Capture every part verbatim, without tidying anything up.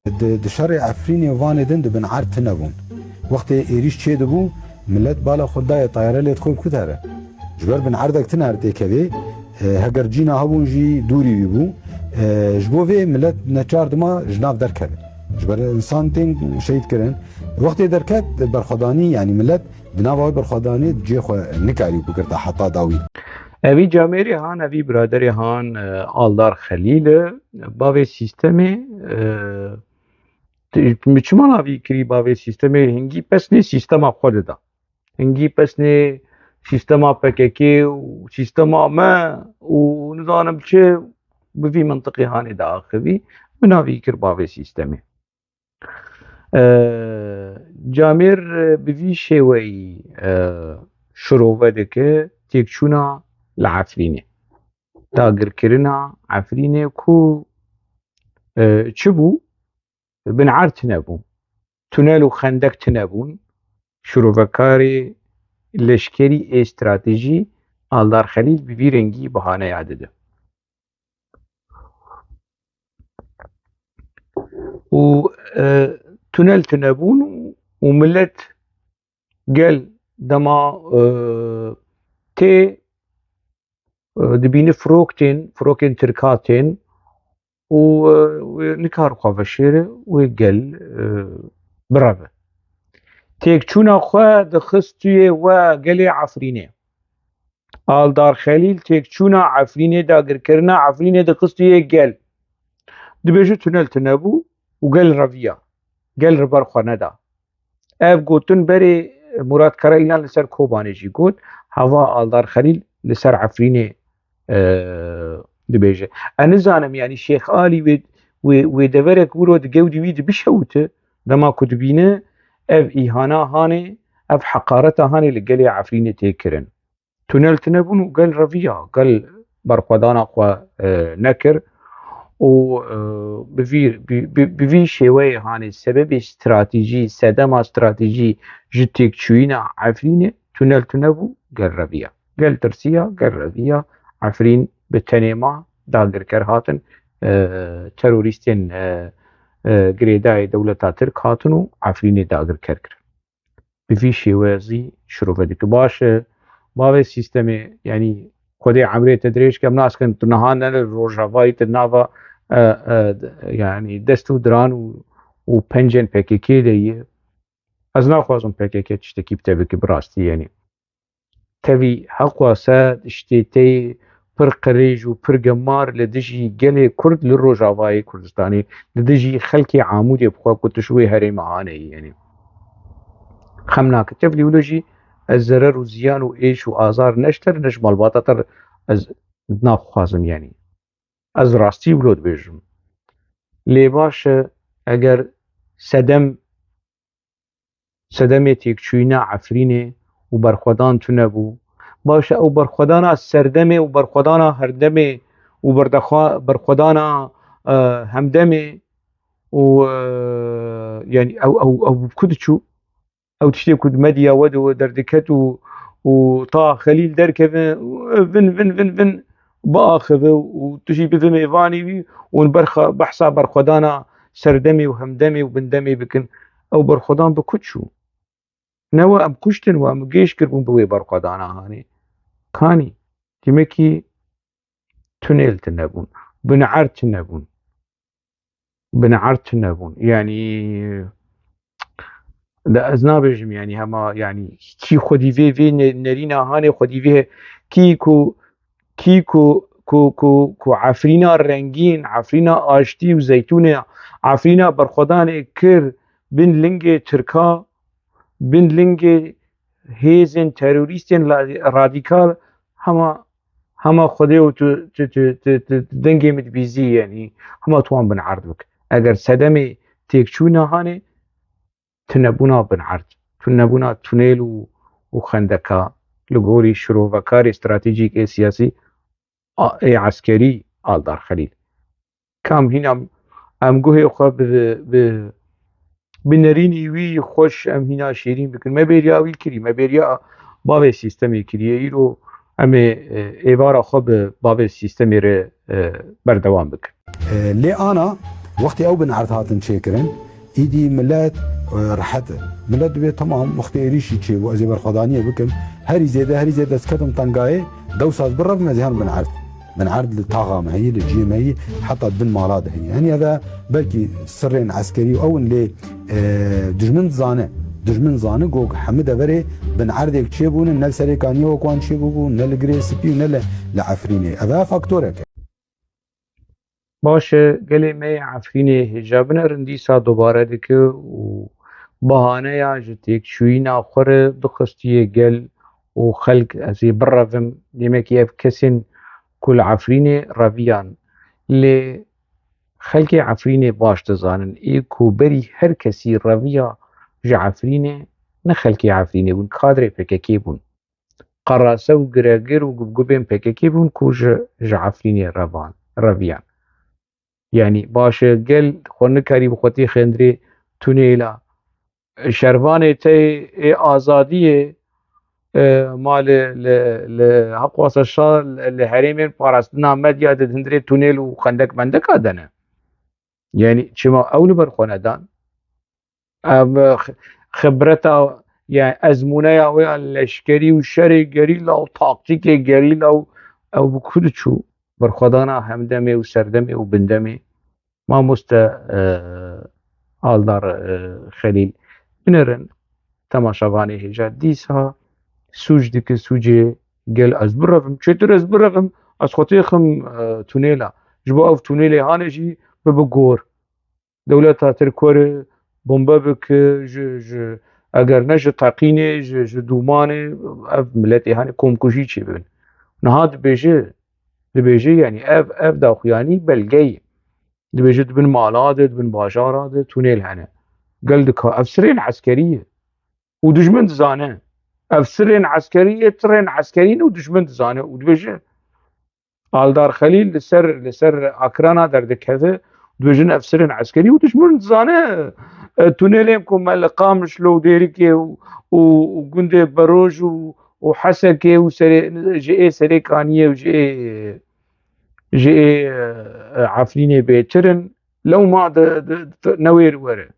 Di, di şerê Efrînê û Vanê din di bin erd tune bûn. Wextê êrîş çêdibû, millet bala xwe dayê tayare lê dixwe bikute re. Ji ber bin erdek tune re têkevê, e, heger cîna hebûn jî dûrî wî bû. E, ji bo vê millet neçar dima ji nav derkeve. Ji ber insan tên şehîd kirin. Wextê derket berxwedanî, yanî millet di nava wê berxwedanê cihê xwe nikarî bigirta heta dawî. Evî camêrê han, evî biraderê han, e, Aldar Xelîl e, bavê sîstemê, e, Ti-, min çima navî kirî bavê sîstemê? Hingî pesnê sîstema xwe dida. Hingî pesnê sîstema P K K û sîstema me û nizanim çi, bi vî mintiqê hanê diaxivî, min navî kir bavê sîstemê. Ee, camêr bi vî şêweyî, e, şirove dike têkçûna li Efrînê. Dagirkirina Efrînê ku, e, çi bû? Bin erd tune bû. Tunel û xendek tune bûn. Şirovekarê leşkerî ê stratejî Aldar Xelîl bi vî rengî bahaneya dide. Û, e, tunel tune bûn û millet gel dema, e, tê, e, dibîne firok tên, firokên Tirka tên û, e, wê nikar xwe veşêre, wê gel, e, bireve. Têkçûna xwe dixistûyê we gelê Efrînê. Aldar Xelîl têkçûna Efrînê, dagirkirina Efrînê dixistûyê gel. Dibêje tunel tune bû û gel reviya. Gel li ber xwe neda. Ev gotin berê Murat Karaîlan li ser Kobanê jî got, heva Aldar Xelîl li ser Efrînê, e, dibêje. Ez nizanim, yanî Şêx Alî wê, wê, wê deverek wiro di gewdî wî di bişewite, dema ku dibîne ev îhana hanê, ev heqareta hanê li gelê Efrînê tê kirin. Tunel tune bûn û gel reviya, gel berxwedana xwe, e, nekir û, e, bi vî, bi, bi, bi vî şêweyê hanê sebebê stratejî, sedema stratejî ji têkçûyîna Efrînê tunel tune bû, gel reviya. Gel tirsiya, gel reviya, Efrîn bi tenê ma, dagirker hatin, e, terorîstên, e, e, girêdayê dewleta Tirk hatin û Efrînê dagirker kirin. Bi vî şêweyê zî şirove dike. Baş e, bavê sîstemê, yanî Xwedê emrê te dirêj ke, em naskin tu niha ne li Rojavayî, tu nava, e, e, yanî dest û diran û, û pencên P K K de yî. Ez naxwazim P K K tiştekî bi te bike, bi rastî, yanî. Tevî heqwase tiştê te yê pir qirêj û pir gemar li dijî gelê Kurd li Rojavayê Kurdistanê, li dijî xelkê Amûdê bixwe ku tu ji wê herêma haneyî, yanî. Xem nake. Tevlî wilo jî ez zerer û ziyan û êş û azar ne ji te re ne ji malbata te re ez naxwazim, yanî. Ez rastî wilo dibêjim. Lê baş e, eger sedem, sedemê têkçûyîna Efrînê û berxwedan tune bû. Baş e, ew berxwedana serdemê û berxwedana herdemê û berdexwa-, berxwedana, e, hemdemê û, e, yanî ew, ew, ew bi ku diçû? Ew tiştê ku di medya we de derdiket û, û ta Xelîl derkevin, vin, vin, vin, vin, biaxive û tu jî bive mêvanê wî û berxa-, behsa berxwedana serdemê û hemdemê û bindemê bikin. Ew berxwedan bi ku çû? Ne we em kuştin, we em gêj kirbûn bi wê berxwedana hanê. Kanî, dîmekî tunel tune bûn, bin erd tune bûn. Bin erd tune bûn. Yanî, de ez nabêjim, yanî, hema, yanî, kî xwedî vê, vê ne-, nerîna hanê xwedî vê, kî ku, kî ku, ku, ku, ku Efrîna rengîn, Efrîna aştî û zeytûnê, Efrîna berxwedanê kir bin lingê Tirka, bin lingê hêzên terorîstên la-, radîkal, hema, hema Xwedê û tu, tu, tu, tu, tu, tu dengê min dibîzî, yanî hema tu wan bin erd bik. Eger sedemê têkçûna hanê, tunebûna bin erd, tunebûna tunêl û, û xendeka li gorî şirovekarê stratejîk ê siyasî a, ê eskerî Aldar Xelîl. Kam hîna em guhê xwe bi, bi, bi nerînî wî xweş em hîna şêrîn bikin. Me bêriya wî kirî, me bêriya bavê sîstemê kiriye. Îro em ê, e, êvara xwe bi bavê sîstemê re, e, berdewam bikin. E, lê ana Wextê ew bin erd hatin çêkirin, îdî millet, e, rehet e. Millet dibê, temam, wextê êrîşî çêbû, ez ê berxwedaniyê bikim. Herî zêde, herî zêde ez ketim tengayê, dewsa ez birevim, ez ê herim bin erd. Bin erd li taxa me heyî, li ciyê me heyî, heta di bin mala de heyî. Yanî ev e belkî sirrên eskerî û ew in lê, e, dijmin dizane. Dijmin dizane ku hemî deverê bin erdek çêbûne, ne li Serê Kaniyê wek wan çêbûbû, ne li Girê Spî û ne li, li Efrînê. Ev e faktorek e. Baş e, gelê me yê Efrînê hêja binerin dîsa dobare dike û bahaneya ji têkçûyîna xwe re dixistiye gel û xelk, ez ê birevim, demekî ev kesên ku li Efrînê reviyan. Lê xelkê Efrînê baş dizanin, ê ku berî her kesî reviya ji Efrînê, ne xelkê Efrînê bûn, kadrê P K K bûn. Qerase û giregir û gubgubên P K K bûn ku ji, ji Efrînê revan, reviyan. Yanî baş e, gel xwe nikarî bi xwe têxê hundirê tunêla. Şervanê te ê azadiyê, e, ma li, li, li Heqwasa Şa, li, li herêmên parastina medya de di hundirê tunêl û xendek mendeka de ne. Yanî çima ew li ber xwe nedan? Ev, e, x-, xibreta, yani ezmûneya wê ya leşkerî û şerê gerîla û taktîkê gerîla û ew bi ku diçû? Berxwedana hemdemê û serdemê û bindemê. Mamoste, e, Aldar, e, Xelîl, binerin temaşevanê hêja dîsa sûc dike, sûcê gel ez birevim, çêtir ez birevim, ez xwe têxim, e, tunêla. Ji bo ev tunêlê hane jî bibe gor. Dewleta Tirk were bombe bike, ji, ji, eger ne ji teqînê, ji, ji dûmanê, ev miletê hane komkujî çêbibin. Niha dibêje, dibêje, yanî ev, ev daxuyanî belge ye. Dibêje di bin mala de, di bin bajara de tunêl hene. Gel dika, ev sirên eskerî ye. Û dijmin dizane. Ev sirên eskerî ye, tirên eskerî ne û dijmin dizane. Û dibêje, Aldar Xelîl li ser, li ser ekrana derdikeve, dibêjin ev sirên eskerî û dijmin dizane, e, tunelên ku me li Qamişlo û Dêrikê û, û, û gundê Beroj û, û Hesekê û serê, ji ê Serê Kaniyê û ji ê, ji ê, e, Efrînê bêtir in. Lewma di, di, di, newêr were.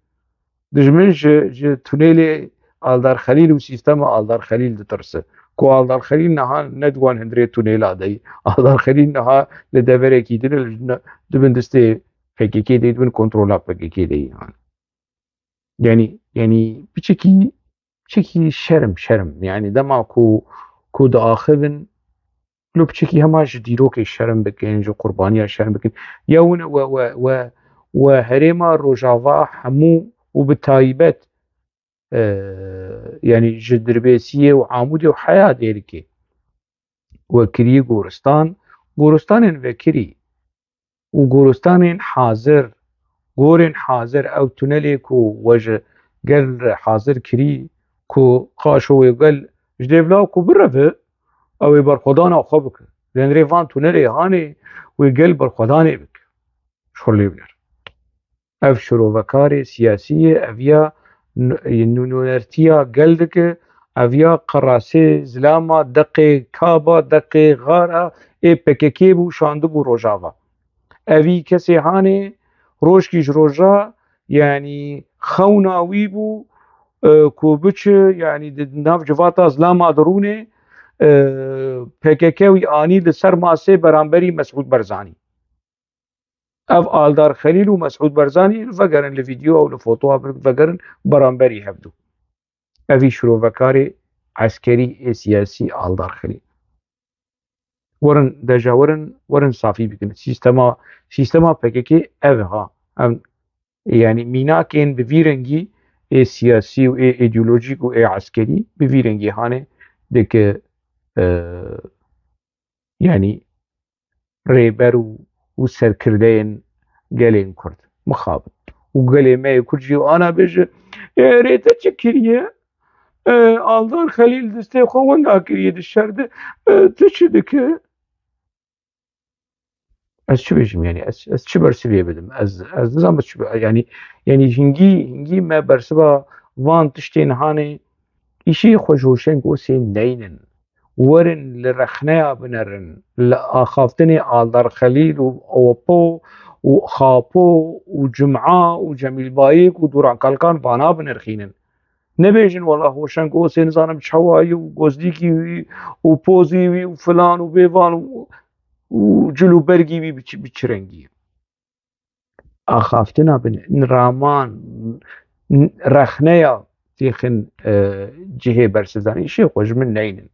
Dijmin ji, ji tunêlê Aldar Xelîl û sîstema Aldar Xelîl ditirse. Ku Aldar Xelîl niha ne di wan hundirê tunêla de ye. Aldar Xelîl niha li deverekî din e, li ne-, di bin destê P K K de ye, di bin kontrola P K K de ye. Yanî, yanî piçekî, piçekî şerm, şerm. Yanî dema ku, ku diaxivin, Lo piçekî hema ji dîrokê şerm bikin, ji qurbaniya şerm bikin. Ya win we, we, we, we herêma Rojava hemû û bi taybet, e, yanî ji Dirbêsiyê û Amûdê û heya Dêrikê. We kiriye goristan, goristanên vekirî û goristanên hazir, gorên hazir, ew tunelê ku we ji gel re hazir kirî, ku qaşo wê gel ji dêvla ku bireve, ew ê berxwedana xwe bike. Li hundirê van tunelê hanê wê gel berxwedanê bike. Ji xwe lê biner. Ev şirovekarê siyasî ye, ev ya n-, nûnertiya gel dike, ev ya qerasê zilama, deqê kaba, deqê xara ê P K K bû, şandibû Rojava. Evî kesê hanê rojkî ji roja, yanî xewna wî bû, e, ku biçe, yanî di nav civata zilama dirûnê, e, P K K wî anî li ser masê beramberî Mesûd Barzanî. Ev Aldar Xelîl û Mesûd Barzanî vegerin li vîdeo û li fotoya vegerin beramberî hevdû. Evî şirovekarê eskerî ê siyasî Aldar Xelîl. Werin deja werin, werin safî bikin. Sîstema, sîstema P K K ev e ha. Em, yanî mînakên bi vî rengî ê siyasî û ê îdeolojîk û ê eskerî bi vî rengî hanê dike, e, yanî rêber û, û serkirdeyên gelên Kurd mixabin. Û gelê me yê Kurd jî ana bêje, "Ê, rê te çi kiriye? E, Aldar Xelîl destê xwe wenda kiriye di şer de. E, tu çi dike?" Ez çi bêjim, yanî ez, ez çi bersivê bidim? Ez, ez nizanim ez çi be-, yanî, yanî hingî, hingî me bersiva van tiştên hanê îşê xwe ji Hoşeng Osê neynin. werin li rexneya binerin, li axaftinê Aldar Xelîl û Awepo û Xapo û Cuma û Cemîl Bayik û Duran Kalkan vana binirxînin. Nebêjin wela Hoşeng Osê nizanim çawa yî û gozdîkî wî û pozî wî û filan û bêvan û, û cil û bergî wî bi çi, bi çi rengî ye. Axaftina bin raman, rexneya têxin, e, cihê bersivdanî, îşê xwe ji min neynin.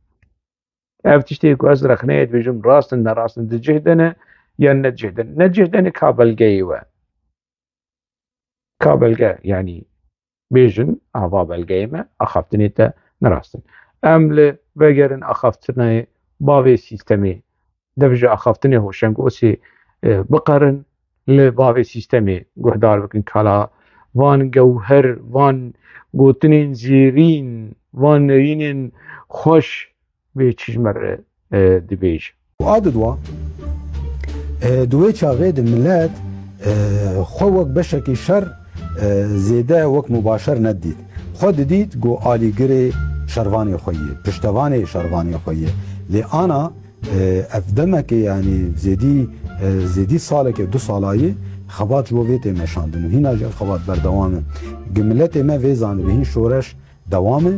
Ev tiştê ku ez rexneyê dibêjim rast in, ne rast in, di cih de ne, yan ne cih de ne. Ne cih de ne, ka belgeyê we. Ka belge, yanî bêjin, ava belgeyê me, axaftinê te ne rast in. Em li vegerin axaftinê bavê sîstemê. Dev ji axaftinê Hoşeng Osê, e, biqerin, li bavê sîstemê guhdar bikin kala van gewher, van gotinên zêrîn, van nerînên xweş bê çi ji me re, e, dibêje. A didwa, e, di wê çaxê de milet, e, xwe wek beşekî şer, e, zêde wek mubaşer nedît. Xwe didît ku alîgirê şervanê xwe yê, piştevanê şervanê xwe yê. Lê ana, e, ev demekê, yanî zêdî, e, zêdî salekê, du salayî xebat ji bo vê tê meşandin û hîna jî ev xebat berdewam e. Gi miletê me vê zanibî hîn şoreş dewam e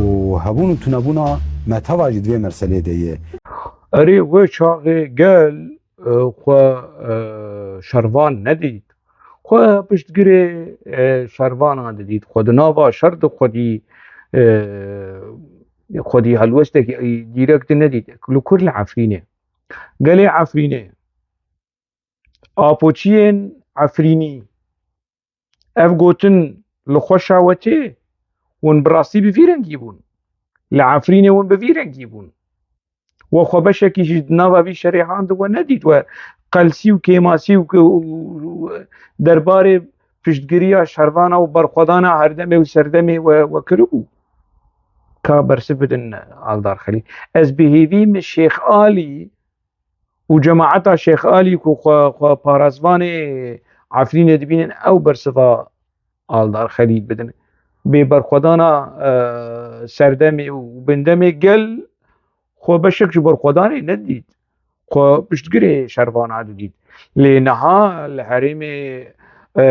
û hebûn û tunebûna me teva jî di vê merselê de ye. Erê, wê çaxê gel, e, xwe, e, şervan nedît. Xwe piştgirê, e, şervanan didît. Xwe di nava şer de xwedî, e, xwedî helwestekî dîrek de nedît. Li kur? Li Efrînê. Gelê Efrînê. Apoçiyên Efrînî. Ev gotin li xwe şawetê, hûn bi rastî bi vî rengî bûn. Li Efrînê hûn bi vî rengî bûn. We xwe beşekî jî di nava vî şerê han de we nedît, we qelsî û kêmasî û, û, û derbarê piştgiriya şervana û berxwedana herdemê û serdemê we, we kiribû. Ka bersiv bidin Aldar Xelîl. Ez bi hêvî me Şêx Alî û cemaeta Şêx Alî ku xwe, xwe parasvanê Efrînê dibînin, ew bersiva Aldar Xelîl bidin. Bê berxwedana, e, serdemê û bindemê gel xwe beşek ji berxwedanê nedît. Xwe piştgirê şervana didît. Lê niha li herêmê, e,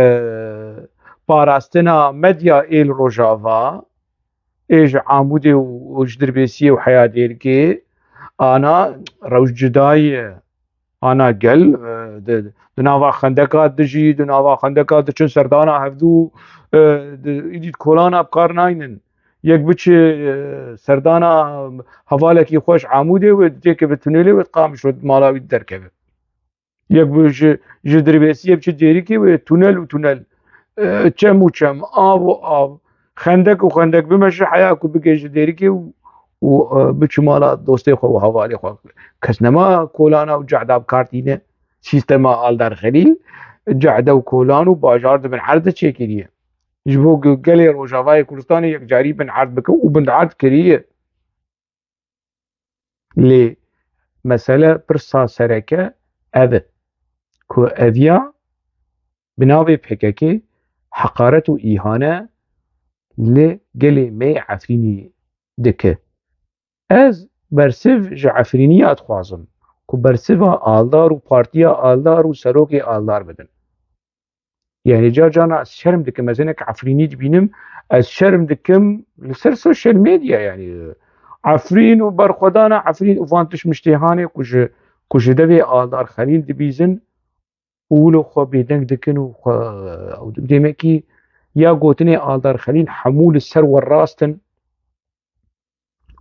parastina medya ê li Rojava, ê ji Amûdê û, û ji Dirbêsiyê û heya Dêrikê, ana rewş cuda ye. Ana gel, e, di, di nava xendeka dijî, di nava xendeka diçin serdana hevdû, e, di, îdî di kolana bi kar naynin. Yek biçi, e, serdana hevalekî xwe ji Amûdê wê, têkeve tunelê wê, Qamişlo mala wî derkeve. Yek bi ji, ji Dirbêsiyê biçi Dêrikê wê, tunel û tunel, e, çem û çem, av û av, xendek û xendek bimeşe heya ku bigihîje Dêrikê û, û, e, biçi mala dostê xwe û hevalê xwe. Kes nema kolana û cehda bi kar tîne. Sîstema Aldar Xelîl, cehde û kolan û bajar di bin erd de çêkiriye. Ji bo ge-, gelê Rojavayê Kurdistanê yekcarî bin erd bike û bin erd kiriye. Lê mesele, pirsa sereke ev e ku eviya bi navê P K K heqaret û îhane li gelê me yê Efrînî dike. Ez bersiv ji Efrîniya dixwazim ku bersiva Aldar û partiya Aldar û serokê Aldar bidin. Yani car carna ez şerm dikim, ez hinek Efrînî dibînim, ez şerm dikim li ser sosyal medya, yani Efrîn û berxwedana Efrîn û van tişt miştêhanê ku ji, ku ji devê Aldar Xelîl dibîzin û wilo xwe bêdeng dikin û xwe, ew demekî ya gotinê Aldar Xelîl hemû li ser we rast in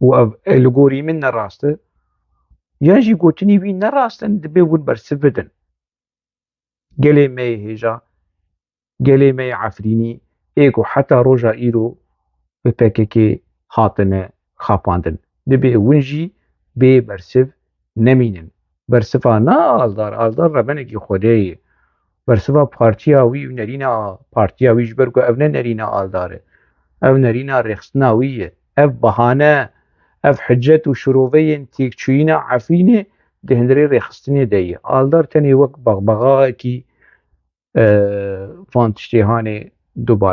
û ev, e, li gorî min ne rast e, yan jî gotinî wî ne rast in, dibê hûn bersiv bidin. Gelê me yê hêja, gelê me yê Efrînî, ê ku heta roja îro bi P K K hatine xapandin, dibê win jî bê bersiv nemînin. Bersiva na Aldar, Aldar rebenekî Xwedê ye. Bersiva partiya wî û nerîna partiya wî, ji ber ku ev ne nerîna Aldar e. Ev nerîna rêxistina wî ye. Ev bahane, ev hicet û şiroveyên têkçûyîna Efrînê di hundirê rêxistinê de ye. Aldar tenê wek bexbexayekî, e, van tiştê hanê dubare.